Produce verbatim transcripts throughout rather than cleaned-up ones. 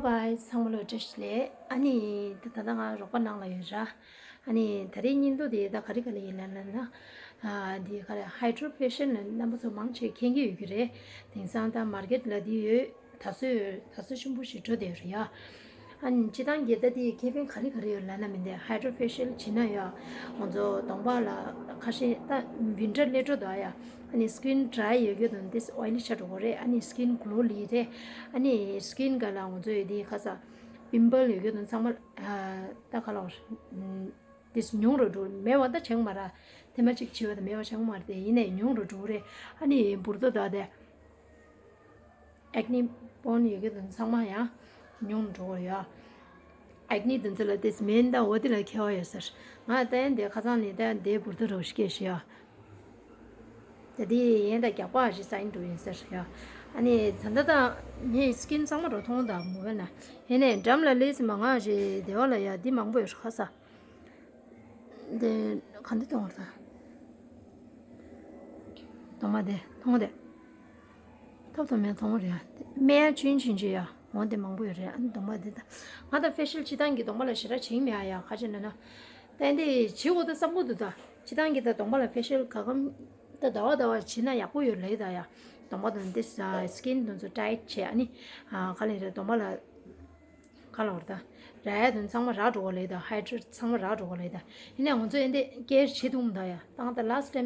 པའི་ཚང་མ་ལ་བཀྲ་ཤིས་བདེ་ལེགས། ཨ་ནི་ད་ད་ལྟ་ང་རོགས་པ་ནང་ལ་ཡོད་ར། ཨ་ནི་ད་རེས་བརྙན་ཐུང་དེ་ད་ག་རེ་ག་རེ་ཡིན་ལབ་ན། ཨ་འདི་ག་རེ་ཧའི་ཌྲོ་ཕེ་ཤལ་ནི་རྣམ་པ་ཚོ་མང་ཆེ་མཁྱེན་གྱི་ཡོད་ཀྱི་རེད། དེང་སང་ད་མར་ཀེཊ་ལ་འདི་ཡོད། ད་གཟོད་ད་གཟོད་ཆེན་པོ་ཞིག་འགྲོ་བསྡད་ཡོད་རེད་ཡ། ཨ་ནི་སྤྱིར་བཏང་གི་ད་དེའི་ཁེ་ཕན་ག་རེ་ག་རེ་ཡོད་ལབ་ན་མི་འདི་ཧའི་ཌྲོ་ཕེ་ཤལ་བྱེད་ན་ཡ། ང་ཚོ་གདོང་པ་ལ་ཁ་ཤས་ད་ཝིན་ཊར་སླེབས་འགྲོ་འདུག་ཡ། ཨ་ནི་སི་ཀིན་ཌ་རའི་ཡོད་རྒྱུ་དང་དེ་ཨོ་ཡི་ལི་ཆགས་འགྲོ་གི་རེད། ཨ་ནི་སི་ཀིན་གྷི་ལོ་ལི་རེད། ཨ་ནི་སི་ཀིན་ག་ལ་ང་ཚོ་ཡོད་དེ་ཁ་ས་པིམ་པལ་ཡོད་རྒྱུ་དང་ཚང་མ་ད་ག་ལ་དེ་ཉུང་རུ་འགྲོ་མེད་པ་ད་བྱུང་མ་ར། ཐེངས་མ་གཅིག་བྱས་པ་དང་མེད་པ་བྱུང་མ་རེད། དེ་ཡིན་ནའི་ཉུང་རུ་འགྲོ་གི་རེད། ཨ་ནི་འབུར་ཏོ་དག་དེ། ཨེག་ནི་པོན་ཡོད་རྒྱུ་དང་ཚང་མ་ཡང་ཉུང་འགྲོ་གི་ཡོད། ཨེག་ནི་དེ་ཚོ་ལ་དེ་མེད་ད་འོ་དེ་ལ་ཁྱད་པར་ཡོད་ཟེར། ང་ད་ཡན་དེ་ཁ་སང་ནས་ད་དེ་འབུར་ཏོ་རོ་ཞིག་སྐྱེས་ཤི་ཡ། ད་དེ་ཡན་ད་རྒྱག་པ་ཞིག་ས་ཡིན་འགྲོ་ཡིན་ཟེར་ཡ། ཨ་ནི་ད་ད་ད་ངའི་སི་ཀིན་གཙང་མ་རོ་མཐོང་ད་མོ་བས་ན། ཡིན་ནའི་འགྲམ་ལ་ལས་ཟིན་མ་ང་ཞེས་བདེ་བ་ལ་ཡ་འདི་མང་པོ་ཡོད་ཁ་ས། འདི་ག་འདི་གཏོང་བར་ད། གདོང་པ་འདི་མཐོང་བ་རེད། ཐོབ་ཐོབ་མེད་མཐོང་བ་རེད། སྨན་ཡ་ཆུན་ཆུན་ཅིག་ཡ་འོང་དེ་མང་པོ་ཡོད་རེད། ཨ་ནི་གདོང་པ་འདི་ད་ང་ད་ཕེ་ཤལ་སྤྱི་བཏང་གི་གདོང་པ་ལ་ཞེ་དྲག་བྱེད་མེད་ཨ་ཡ། ག་ཅི་ན་ན་ད་འདི་བྱེད་འོ་ད་བསམ་གོ་འདུག་ད་སྤྱི་བཏང་གི་ད་གདོང་པ་ལ་ཕེ་ཤལ་ག་གམ་ད་ཟླ་བ་ཟླ་བ་བྱེད་ན་ཡག་པོ་ཡོད་ལེ་ད་ཡ། གདོང་པ་དང་འདི་སི་ཀིན་དང་ཚོ་ཊའིཊ་བྱས་ཨ་ནི་ག་ལེ་རེད་གདོང་པ་ལ། ག་ལ་བར་ད། ར་ཡ་དོན་ཚང་མ་རག་འགྲོ་ག་ལེ་ད། ཧའི་ཌྲོ་ཚང་མ་རག་འགྲོ་ག་ལེ་ད། ཡིན་ནའི་ང་ཚོ་ཨེ་འདི་ཀེར་བྱེད་ཐུབ་མ་ད་ཡ། ད་ང་ད་ལ་སི་ཊི་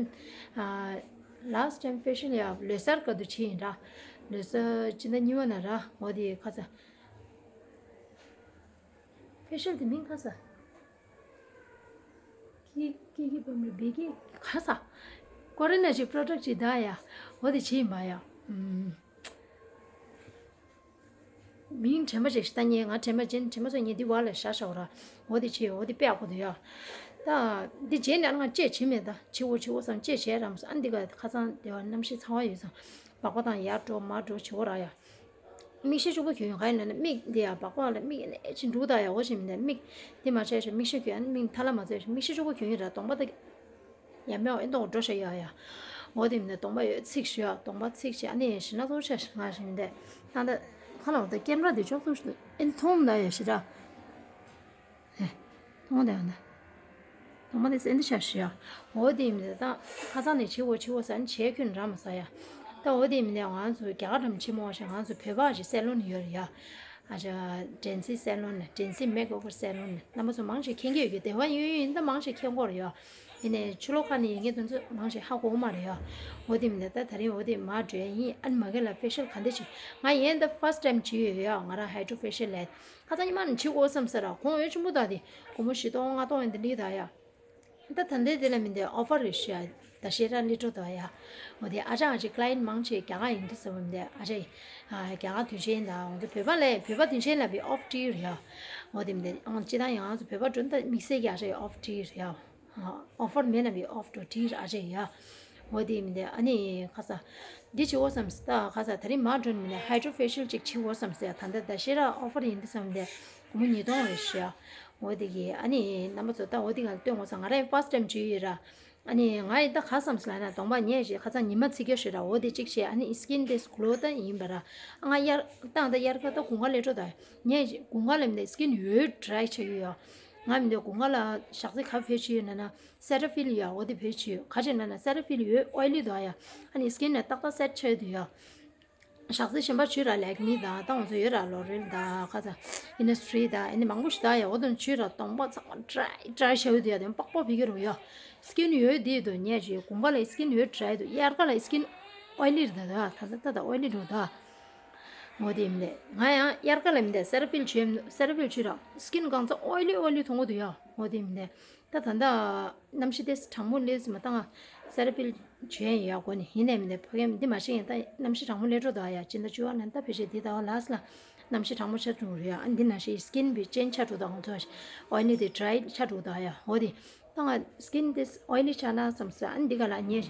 ཊེམ། ལ་སི་ཊི་ཊེམ་ཕེ་ཤལ་ཡ་ལོ་གསར་སྐབས་དུ་བྱས་ཡིན་ར། ལོ་གསར་སྤྱི་ཟླ་གཉིས་པ་ན་ར་འོ་དེ་ཁ་ས། ཕེ་ཤལ་དེ་མིང་ཁ་ས། ཀི་ཀི་ཀི་བམ་རེ་བེ་ཀི་ཁ་ས། ཀོ་རེ་ན་ཅིག་པྲོ་ཌག་ཅིག་ད་ཡ། འོ་དེ་བྱས་ཡིན་པ་ཡ། ཨུམ། མིང་དྲན་པ་ཅིག་ལྟ་ཉན་ང་དྲན་པ་ཅན་དྲན་པ་ཚོ་ཉན་འདི་བ་ལ་བཞག་བཞག་ར། འོ་དེ་བྱས་འོ་དེ་དཔེ་ཡག་པོ་འདུག་ཡ། ད་འདི་རྗེས་ནས་ང་ཅེས་བྱེད་མེད་ད་བྱེད་འོ་བྱེད་འོ་བསམ་ཅེས་བྱས་རམ་ཨ་འདི་ག་ཁ་སང་དེ་བ་གནམ་གཤིས་ཚ་བ་ཡོད་ཙང་སྦག་སྦག་དང་ཡར་འགྲོ་མར་འགྲོ་བྱེད་འོ་ར་ཡ། མིག་ཤེལ་གཅིག་པོ་གྱོན་ཡོང་ག་ཡིན་ན་ནི་མིག་འདི་ཡ་སྦག་སྦག་ལ་མིག་ནས་ཅི་འདུག་ད་ཡ་འོ་ཞིག་མི་འདུག་མིག་འདི་མ་བྱས་ཤག་མིག་ཤེལ་གྱོན་ཨ་ནི་མིག་ཐ་ལ་མ་བཙལ་ཤག་མིག་ཤེལ་གཅིག་པོ་གྱོན་ཡོད་ར་གདོང་པ་ད། ཡ་མེད་ཨེ་འདོག་འགྲོ་ཤ་ཡ་ཡ། འོ་དེ་མིན་ན་གདོང་པ་ཡོད་ཚིག་ཞུ་ཡ་གདོང་པ་ཚིག་བྱས་ཨ་ནི་ཞི་ན་ཚོར་ཤ་ང་ཞིག་མི་འདས། ད་ད་ཁ་ལོ་ད་ཀེམ་ར་དེ་ཅོག་ཏུ་ཞུ་ཨེ་མཐོང་ད་ཡ་ཞི་ར། ཧེ། མཐོང་ད་ཡ་ན། གདོང་པ་དེ་སེ་འདི་ཤ་ཞུ་ཡ། འོ་དེ་མིན་ད་ཁ་སང་ནས་ཆེ་བོ་ཆེ་བོ་ཟ་ནི་ཆེ་ཁྱོད་ར་མ་ཟ་ཡ། ད་འོ་དེ་མིན་ད་ང་ཚོ་རྒྱ་གར་འགྲམ་ཆེ་མོ་བ་ཞིག་ང་ཚོ་བོད་པ་ཞིག་སེ་ལོན་ཡོད་རེད་ཡ། ཨ་ཅག་ཌེན་སི་སེ་ལོན་ནས་ཌེན་སི་མེག་ཨོ་ཝར་སེ་ལོན་ནས་རྣམ་པ་ཚོ་མང་ཆེ་མཁྱེན་གྱི་ཡོད་ཀྱི་དེ་བ་ཡོད་ཡོད་ཡིན་ད་མང་ཆེ་མཁྱེན་གྱི་ཡོད་ཡིན་ནས་ཕྱི་ལོགས་ཁ་ནས་ཡིན་མཁན་དེ་ཚོ་མང་ཆེ་ཧ་གོ་མ་རེད་ཡ། འོ་དེ་མིན་ད་ད་ད་རིང་འོ་དེ་མ་འགྲོ་ཡ་ཡིན་ཨ་ནི་མ་གི་ལ་ཕེ་ཤལ་ག་འདྲ་ཞིག་ང་ཡིན་ད་ཕར་སི་ཊི་ཊེམ་བྱས་ཡོད་ཡ། ང་རང་ཧའི་ཌྲོ་ཕེ་ཤལ་ལས་ཁ་སང་ཉི་མ་ནས་བྱེད་དགོས་བསམ་ས་ར་ཁོང་འོས་ཆེན་པོ་ད་དེ་སྒོར་མོ་བཞི་སྟོང་ལྔ་སྟོང་ཡིན་དེ་འདྲ་ད་ཡ། ད་ད་ལྟའི་དེ་ལ་མི་འདི་ཨོ་ཕར་རེ་ཞུ་ཡ། ད་ཤེས་ར་ལི་ཏྲོ་དོ་ཡ། འོ་དེ་ཨ་ཅག་ཨ་ཅག་ཀ་ལ་ཡན་མང་ཆེ་རྒྱ་གར་ཡིན་འདི་ཟེར་བ་མི་འདི་ཨ་ཅག་ཨ་རྒྱ་གར་དུས་ཆེན་དང་འོ་དེ་བོད་པ་ལས་བོད་པ་དུས་ཆེན་ལ་བི་ཨོཕ་ཊི་རེད་ཡ། འོ་དེ་མི་འདི་ཨང་ཅི་ད་ཡང་ང་ཚོ་བོད་པ་འགྲོ་ད་དམིགས་བསལ་གྱི་ཨ་ཅག་ཨོཕ་ཊི་རེད་ཡ། ཨོ་ཕར་མེད་ན་བི་ཨོཕ་ཊི་རེད་ཨ་ཅག་ཡ། འོ་དེ་མི་འདི་ཨ་ནི་ཁ་ས། འདི་བྱེད་འོ་བསམ་སི་ད་ཁ་ས་ད་རིང་མ་འགྲོ་ནི་མི་འདི་ཧའི་ཌྲོ་ཕེ་ཤལ་ཅིག་བྱེད་འོ་བསམ་སི་ད་ད་ད་ཤེས་ར་ཨོ་ཕར་ཡིན་འདི་བསམ་འདི་སྒོར་མོ་ཉིས་སྟོང་རེད་ཤི་ཡ། འོ་དེ་གི་ཨ་ནི་རྣམ་པ་ཚོ་ད་འོ་དེ་ག་ལ་སྟོན་འོ་ས་ང་རང་ཕར་སི་ཊི་ཊེམ་བྱེད་ཡོད་ར། ཨ་ནི་ང་ཡི་ད་ག་བསམ་སི་ལ་ན་གདོང་པ་ཉལ་ཞིག་ཁ་ཚ་ཉི་མ་ཚིག་རྒྱ་ཞིག་ར་འོ་དེ་གཅིག་བྱས་ཨ་ནི་སི་ཀིན་དེ་གློ་ད་ཡིན་པ་ར། ཨ་ང་དབྱར་ཏང་ད་དབྱར་ཁ་ད་དགུན་ཁ་ལས་འཕྲོ་ད་ཉལ་ཞིག་དགུན་ཁ་ལས་མི་འདི་སི་ཀིན་ཡོད་ཌ་རའི་ཆགས་ཡོད་ཡ། ང་མི་འདི་དགུན་ཁ་ལ་ཞག་ཚི་ག་བེད་ཆི་ཡོད་ན་ན་སེ་ཊ་ཕིལ་ཡ་འོ་དེ་བེད་ཆི་ཡོད་ག་ཅི་ན་ན་སེ་ཊ་ཕིལ་ཡོད་ཨོའི་ལི་དོ་ཡ། ཨ་ནི་སི་ཀིན་ནས་ཏག་ཏག་སེ་ཊི་ཆགས་ཡོད་དུ་ཡ། ཞག་ཚི་གཞན་པ་བྱུས་ར་ལེག་མི་དང་ད་ང་ཚོ་ཡོད་ར་ལོ་རེལ་དང་ཁ་ཚ་ཨིན་ཌི་སི་ཊི་རི་དང་ཨ་ནི་མང་པོ་ཞིག་ད་ཡ་འོ་དོན་བྱུས་ར་གདོང་པ་ཚང་མ་ཌ་རའི་ཌ་རའི་ཆགས་ཡོད་དུ་ཡ་དེ་པག་པག་བི་གི་རུ་ཡ། སི་ཀིན་ཡོད་དེ་དུ་ཉལ་ཞིག་དགུན་ཁ་ལ་སི་ཀིན་ཡོད་ཌ་རའི་དུ་དབྱར་ཁ་ལ་སི་ཀིན་ཨོའི་ལི་རེད་ད་ད་ད་ད་ཨོའི་ལི་རུ་ད། འོ་དེ་མི་འདས། ང་ཡང་དབྱར་ཁ་ལ་མི་འདས་སེ་ཊ་ཕིལ་བྱས་སེ་ཊ་ཕིལ་བྱས་ར་སི་ཀིན་གང་ཚ་ཨོའི་ལི་ཨོའི་ལི་མཐོང་གི་འདུག་ཡ། འོ་དེ་མི་འདས། ད་ད་ད་གནམ་གཤིས་དེ་གྲང་མོ་སླེབས་མ་ད་ང་སེ་ཊ་ཕིལ་བྱས་ཡ་གོ་ནི་ཡིན་ནས་མི་འདས་ཕ་གིའི་འདི་མ་ཤེས་ཡིན་ད་གནམ་གཤིས་གྲང་མོ་སླེབས་འགྲོ་འདུག་ཡ། སྤྱི་ཟླ་བཅུ་པ་ནས་ད་ཕལ་ཆེར་འདི་ཟླ་བ་ལ་སི་ལ་གནམ་གཤིས་གྲང་མོ་ཆགས་འགྲོ་རེད་ཡ། ཨ་འདི་ན་ཤེས་སི་ཀིན་བི་ཅེན་ཆགས་འགྲོ་འདུག་ང་ཚོ་ཨོའི་ལི་དེ་ཌ་རའི་ཆགས་འགྲོ་འདུག་ཡ། འོ་དེ་ད་ང་སི་ཀིན་དེ་ཨོའི་ལི་ཆགས་ན་བསམ་སོང་། ཨ་འདི་ག་ལ་ཉེ་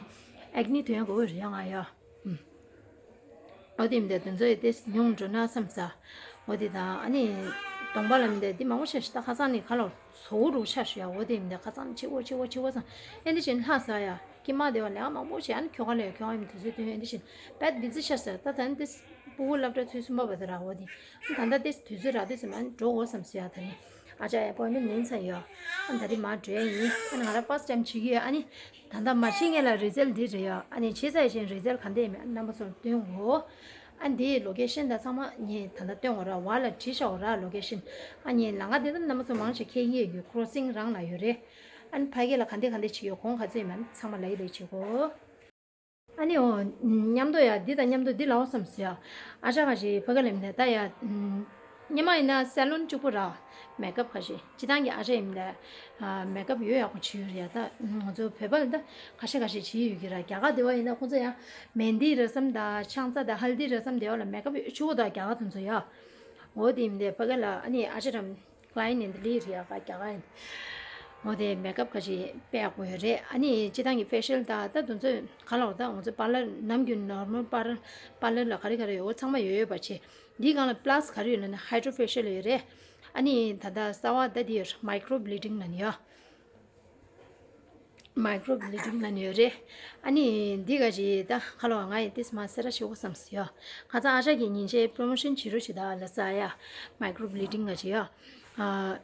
ཨེག་ནི་ཐོན་ཡ་གོ་རེད་ཡ་ང་ཡ། ཨུམ། འོ་དེ་མི་འདས་དེ་ཚོ་ཡི་དེ་ཉུང་འགྲོ་ན་བསམ་ས། འོ་དེ་དང་ཨ་ནི་གདོང་པ་ལ་མི་འདས་དེ་མང་པོ་ཤ་ཤ་ད་ཁ་སང་ནི་ཁ་ལོ་ཚོ་བོ་རུ་ཆ་ཞུ་ཡ། འོ་དེ་མི་འདས་ཁ་སང་ཆེ་བོ་ཆེ་བོ་ཆེ་བོ་སང་ཨེ་འདི་བཞིན་ལྷ་ས་ཡ་ཀི་མ་དེ་བ་ལས་མང་པོ་ཞིག་ཨ་ནི་ཁྱོ་ག་ལས་ཁྱོ་ག་ཡིན་དུས་ཚོད་དུས་ཨེ་འདི་བཞིན་བད་བི་ཛི་ཤ་ས་ད་ད་ནི་དེ་ ཕྲུ་གུ་སློབ་གྲྭ་ཚུན་གསུམ་པ་བར་དུ་རག་འོ་དེ། ད་ལྟ་དེ་དུས་ཚོད་རག་དུས་ཙམ་ཨ་ནི་འགྲོ་འོ་བསམ་སོང་ཡ། ད་ནི་ཨ་ཅག་ཨེ་པོ་ཡིན་མིན་ཚ་ཡོད། ཨ་ད་རེས་མ་འགྲོ་ཡ་ཡིན། ཨ་ནི་ང་རང་ཕར་སི་ཊའིམ་བྱེད་ཀྱི་ཡོད། ཨ་ནི་ད་ལྟ་མ་ཕྱིན་སྔོན་ལ་རི་ཛལ་འདི་རེད་ཡ། ཨ་ནི་ཕྱིན་ཚར་ཡ་ཕྱིན་རི་ཛལ་ག་འདྲ་ཡིན་མིན་རྣམ་པ་ཚོར་སྟོན་འོ། ཨ་འདིའི་ལོ་ཀེ་ཤན་དང་ཚང་མ་ངས་ད་ལྟ་སྟོན་འོ་ར། བར་ལ་བྲིས་བཞག་འོ་ར་ལོ་ཀེ་ཤན། ཨ་ངས་ལམ་ཁ་འདི་ད་རྣམ་པ་ཚོ་མང་ཆེ་མཁྱེན་གྱི་ཡོད་ཀྱི། ཀོ་རོ་སིང་རང་ལ་ཡོད་རེད། ཨ་ནི་ཕ་གི་ལ་ག་འདྲ་ག་འདྲ་བྱེད་ཀྱི་ཡོད། གོང་ག་ཚོད་ཡིན་མིན་ཚང་མ་ལབ་ཡི་ལབ་བྱེད་གོ། ཨ་ནི་འོ། མཉམ་དུ་ཡ་འདི་དང་མཉམ་དུ་འདི་ལའོ་བསམ་སོང་ཡ། ཨ་ཅག་ཁ་ཤས་ཕ་གི་ལ་ཡིན་ནས་ད་ཡ། སྔོན་མ་ཡིན་ན་སེ་ལོན་གཅིག་པོ་ར། མེག་ཨབ་ཁ་ཤས་སྤྱིར་བཏང་གི་ཨ་ཅག་ཡིན་ནས། མེག་ཨབ་ཡོད་ཡག་པོ་བྱེད་ཡོད་རེད་ཡ། ད་ང་ཚོ་བོད་པ་ལ་ད་ཁ་ཤས་ཁ་ཤས་བྱེད་ཡོད་ཀྱི་ར། རྒྱ་གར་དེ་བ་ཡིན་ན་ཁོང་ཚོ་ཡ་མེན་དི་ར་བསམ་ད་ཆང་ས་ད་ཧལ་དི་ར་བསམ་དེ་བ་ལ་མེག་ཨབ་ཆུ་བོ་ད་རྒྱ་གར་དེ་ཚོ་ཡ། འོ་དེ་ཡིན་ནས་ཕ་གི་ལ་ཨ་ནི་ཨ་ཅག་རམ། ཀླའི་ནན་ལི་རི་ཡ་ག་རྒྱ་གར་ཡིན། འོ་དེ་མེག་ཨབ་ཁ་ཤས་དཔེ་ཡག་པོ་ཡོད་རེད། ཨ་ནི་སྤྱིར་བཏང་གི་ཕེ་ཤལ་ད་ད་དུང་ཚོད་ག་ལ་བ་ད་ང་ཚོ་པར་ལར་ནམ་རྒྱུན་ནོར་མལ་པར་པར་ལར་ལ་ག་རེ་ག་རེ་ཡོད་ཚང་མ་ཡོད་ཡོད་པ་བྱེད། འདིའི་སྒང་ལ་པ་ལ་སི་ག་རེ་ཡོད་ལ་ནི་ཧའི་ཌྲོ་ཕེ་ཤལ་ཡོད་རེད། ཨ་ནི་ད་ལྟ་གསར་བ་ད་འདི་ཡོད། མའི་ཀྲོ་བི་ལི་ཌིང་ལ་ནི་ཡོད། མའི་ཀྲོ་བི་ལི་ཌིང་ལ་ནི་ཡོད་རེད། ཨ་ནི་འདི་ག་ཅི་ད་ག་ལ་བ་ང་ཡི་ཏིས་མ་སེ་ར་ཞུ་གོ་བསམ་སི་ཡོད། ཁ་ཚང་ཨ་ཅག་གི་ཉིན་བྱེད་པྲོ་མོ་ཤན་བྱེད་རོགས་བྱེད་ད་ལ་ས་ཡ། མའི་ཀྲོ་བི་ལི་ཌིང་ག་ཅི་ཡོད། ཨ།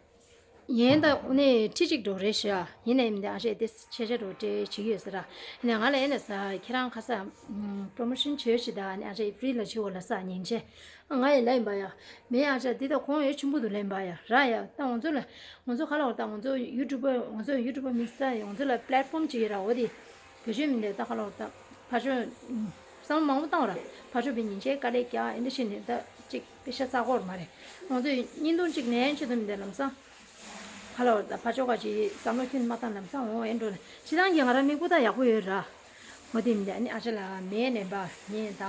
ཡིན་ད་འོ་ནི་ཁྲི་གཅིག་འགྲོ་རེད་ཤག་ཡིན་ནའི་མི་འདི་ཨ་ཅག་དེ་ཆེ་ཆེ་འགྲོ་སྤྲད་བྱེད་ཀྱི་ཡོད་ཟེར་ར། ཡིན་ནའི་ང་ལ་ཡིན་ན་ཟ་ཁྱེད་རང་ཁ་ས་པྲོ་མོ་ཤན་བྱོས་ཤིག་ད་ཨ་ནི་ཨ་ཅག་ཕི་རི་ལ་བྱེད་འོ་ལ་ས་ཉིན་བྱེད། ང་ཡི་ལ་ཡིན་པ་ཡ། མེ་ཨ་ཅག་འདི་ད་གོང་ཡོད་ཆུན་པོ་དུ་ལེན་པ་ཡ་ར་ཡ། ད་ང་ཚོ་ལ་ང་ཚོ་ག་ལ་འོ་ད་ང་ཚོ་ཡུ་ཊུབ་པར་ང་ཚོ་ཡུ་ཊུབ་པར་མི་སི་ད་ང་ཚོ་ལ་པི་ལེ་ཊི་ཕོམ་ཅིག་ཡོད་ར། འོ་དེ། བེད་སྤྱོད་མི་འདུག་ད་ཁ་ལོ་ད་ཕར་ཕྱོགས། བསམ་བློ་མང་པོ་བཏང་བ་ར། ཕར་ཕྱོགས་པའི་ཉིན་བྱེད་དཀའ་ལས་རྒྱག་ཨེ་འདྲ་བྱས་ནས་ད་ཅིག་པེ་ཤ་ས་གོ་ར་མ་རེད། ང་ཚོས་བརྙན་ཐུང་ཅིག་ལེན་ཆེད་དུ་མི་འདུག་ལམ་སང་། ཁ་ལོ་ད་ཕར་ཕྱོགས་ཀ་ཅིག་བསམ་བློ་ཁྱོན་མ་བཏང་ལམ་སང་འོང་ཨེ་འགྲོ་ལ་ཕྱི་ཐང་གི་ང་རང་མིག་པོ་ད་ཡག་པོ་ཡོད་ར། འོ་དེ་མི་འདུག་ཨ་ནི་ཨ་ཅག་ལ་མེ་ལེན་པ་ངས་ད་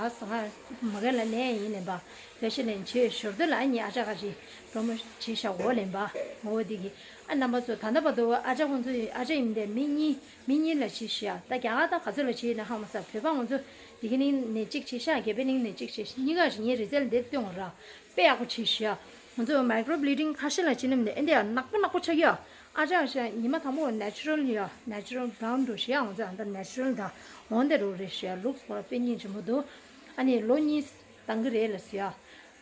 ང་མ་གི་ལ་ལེན་ཡིན་ལེན་པ། བེད་སྤྱོད་ལེན་བྱེད་ཞོར་དུ་ལ་ཨ་ནི་ཨ་ཅག་ག་ཅིག་པྲོ་མོ་བྱེད་ཤག་འོ་ལེན་པ། འོ་དེ་གི་ཨ་རྣམ་པ་ཚོ་ད་ལྟ་བར་དུ་ཨ་ཅག་ཁོང་ཚོ་ཨ་ཅག་ཡིན་མི་འདུག་མི་གཉིས། མི་གཉིས་ལ་བྱས་ཤག་ད་རྒྱ་གར་ད་ག་ཚོད་ལ་བྱས་ན་ཧ་མ་ས། བོད་པ་ང་ཚོ་དེ་གི་ནང་ནས་གཅིག་བྱས་ཤག་རྒྱ་བལ་ནང་ནས་གཅིག་བྱས་ཤག་གཉིས་ཀ་ཞིག་ངའི་རི་ཛལ་འདིར་སྟོན་འོ་ར། དཔེ་ཡག་པོ་བྱས་ཤག་ང་ཚོ་མའི་ཀྲོ་བི་ལི་ཌིང་ཁ་ཤས་ལ་བྱས་ནམ་ནས་ཨེ་འདི་ཡང་ནག་པོ་ནག་པོ་ཆགས་ཡོད། ཨ་ཅག་ཤག་ཉི་མ་དང་པོ་ནེ་ཅུ་རལ་ཡོད། ནེ་ཅུ་རལ་བྷ་རའུན་འགྲོ་ཤག་ང་ཚོ་ཨ་ད་ནེ་ཅུ་རལ་ད་འོན་ཏེ་རོ་རེད་ཤག་ལུགས་སྐོར་དཔེ་སྙིང་རྗེ་མོ་འདུག་ཨ་ནི་ལོ་གཉིས་བཏང་གི་རེད་ལ་ཟེར་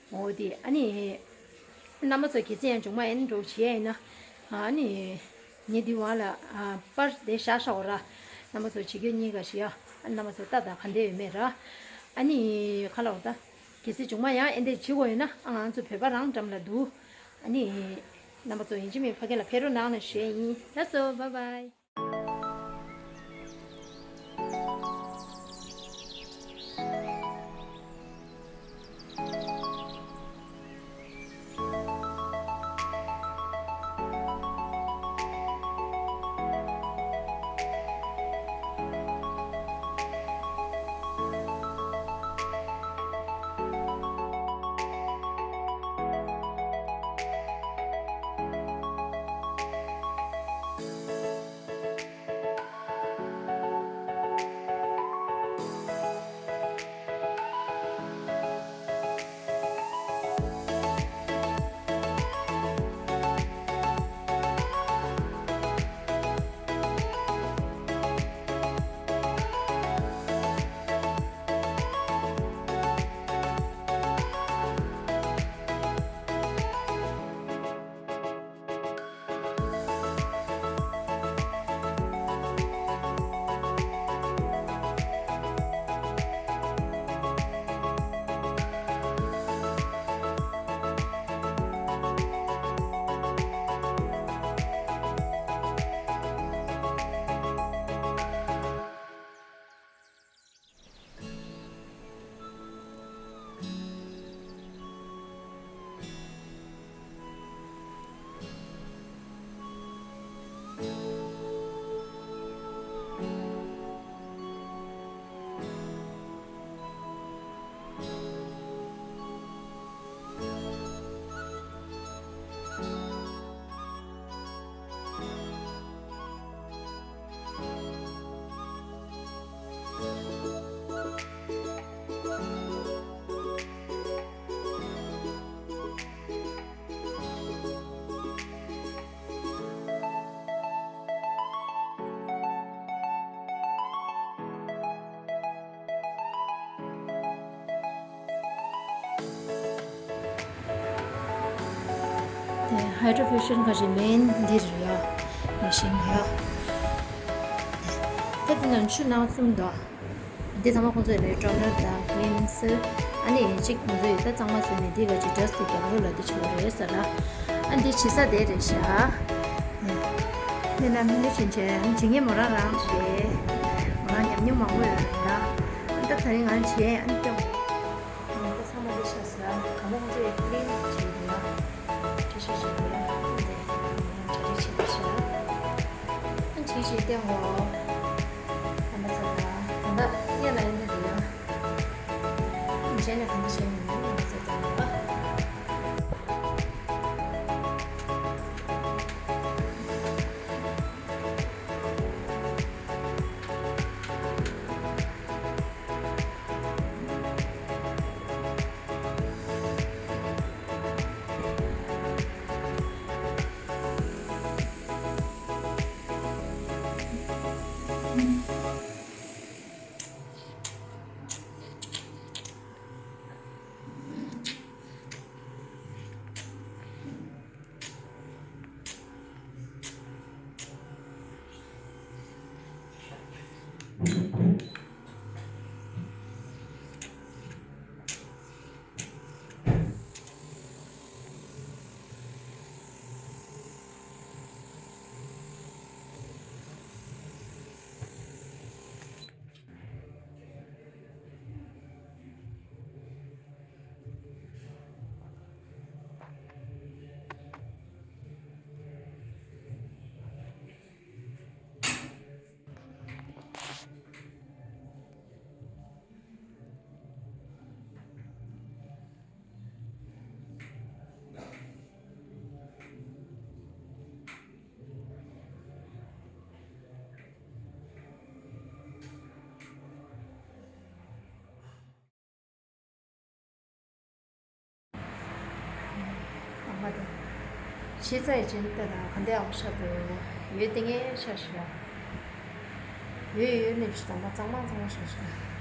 ཡ། འོ་དེ་ཨ་ནི། རྣམ་པ་ཚོ་གལ་སྲིད་ཡང་མཇུག་མ་ཡིན་འགྲོ་བྱེད་ཡ་ཡིན་ན། ཨ་ནི། ངས་འདི་བ་ལ་པར་དེ་བཞག་བཞག་འོ་ར། རྣམ་པ་ཚོ་བྱེད་རྒྱུ་གཉིས་ཀ་ཞིག་ཡ། རྣམ་པ་ཚོ་ལྟ་དང་ག་འདྲ་ཡོད་མེད་ར། ཨ་ནི། ག་ལ་འོ་ད། གལ་སྲིད་མཇུག་མ་ཡང་ཨེ་འདྲ་བྱེད་དགོས་ཡོད་ན་ཨ་ང་ཚོ་བོད་པ་རང་འགྲམ་ལ་འདུག་ཨ་ནི། རྣམ་པ་ཚོ་ཡིན་གཅིག་མིན་ཕ་གི་ལ་ཕེབས་རོགས་གནང་ལ་ཞུ་ཡ་ཡིན། ལགས་སོ། བཱའི་བཱའི། Hydro Fusion ག་རེ་མིན་འདི་རེད་ཡ། མི་ཤེས་ཡ། ད་འདི་ནང་ཆུ་ནང་བཙུམ་འདུག་འདི་ཚང་མ་ཁོང་ཚོས་རེད། ཊོ་ནར་དང་ཀི་ལིན་སར། ཨ་ནི་གཅིག་ཁོང་ཚོས་ད་གཙང་མ་བཟོས་ནས་འདི་ག་ཅིག་འདྲ་སྟེ་རྒྱབ་རོགས་ལ་འདི་བྱེད་དགོས་རེད་ཟེར་ལ། ཨ་འདི་བྱེད་ས་དེ་རེད་ཤག་འདི་ན་མི་ལི་ཆེན་ཆེན་བྱེད་ངེས་མོ་རང་རང་རེད། མོ་རང་ཉམས་མྱོང་མང་པོ་ཡོད་རེད་ལ། ཨ་ད་ད་རིང་ང་བྱེད་ཨ་ནི་སྐྱོང་། ད་ཚང་མ་འདི་ཤག་ཟེར་ཨ་གང་མང་ཚོས་ཀི་ལིན་བྱེད་ཡོད་ན། འདྲ་ཤག་ཤག་ཡ། འདི་འདྲ་བྱེད་པ་ཤག་ཨ་ཅིག་ཅིག་བསྟན་གོ། ཨ་མ་ཚ་ལ་ད་ལྟ་གཉེན་ལ་ཡིན་ན་དེ་ཡང་། གཞན་ལ་གང་འདྲ་བྱས་ཡིན་ན་ཨ་མ་ཚ་ལ། ཨ་མ་དེ། ཤེས་ཚད་ཅན་ལྟ་དང་ག་འདྲ་ཨང་ཤ་དུ་ཡོད་དེ་ངས་ཤ་ཤ། ཡོད་ཡོད་ནས་ཤི་དང་མ་གཙང་མ་གཙང་མ་ཤ་ཤ།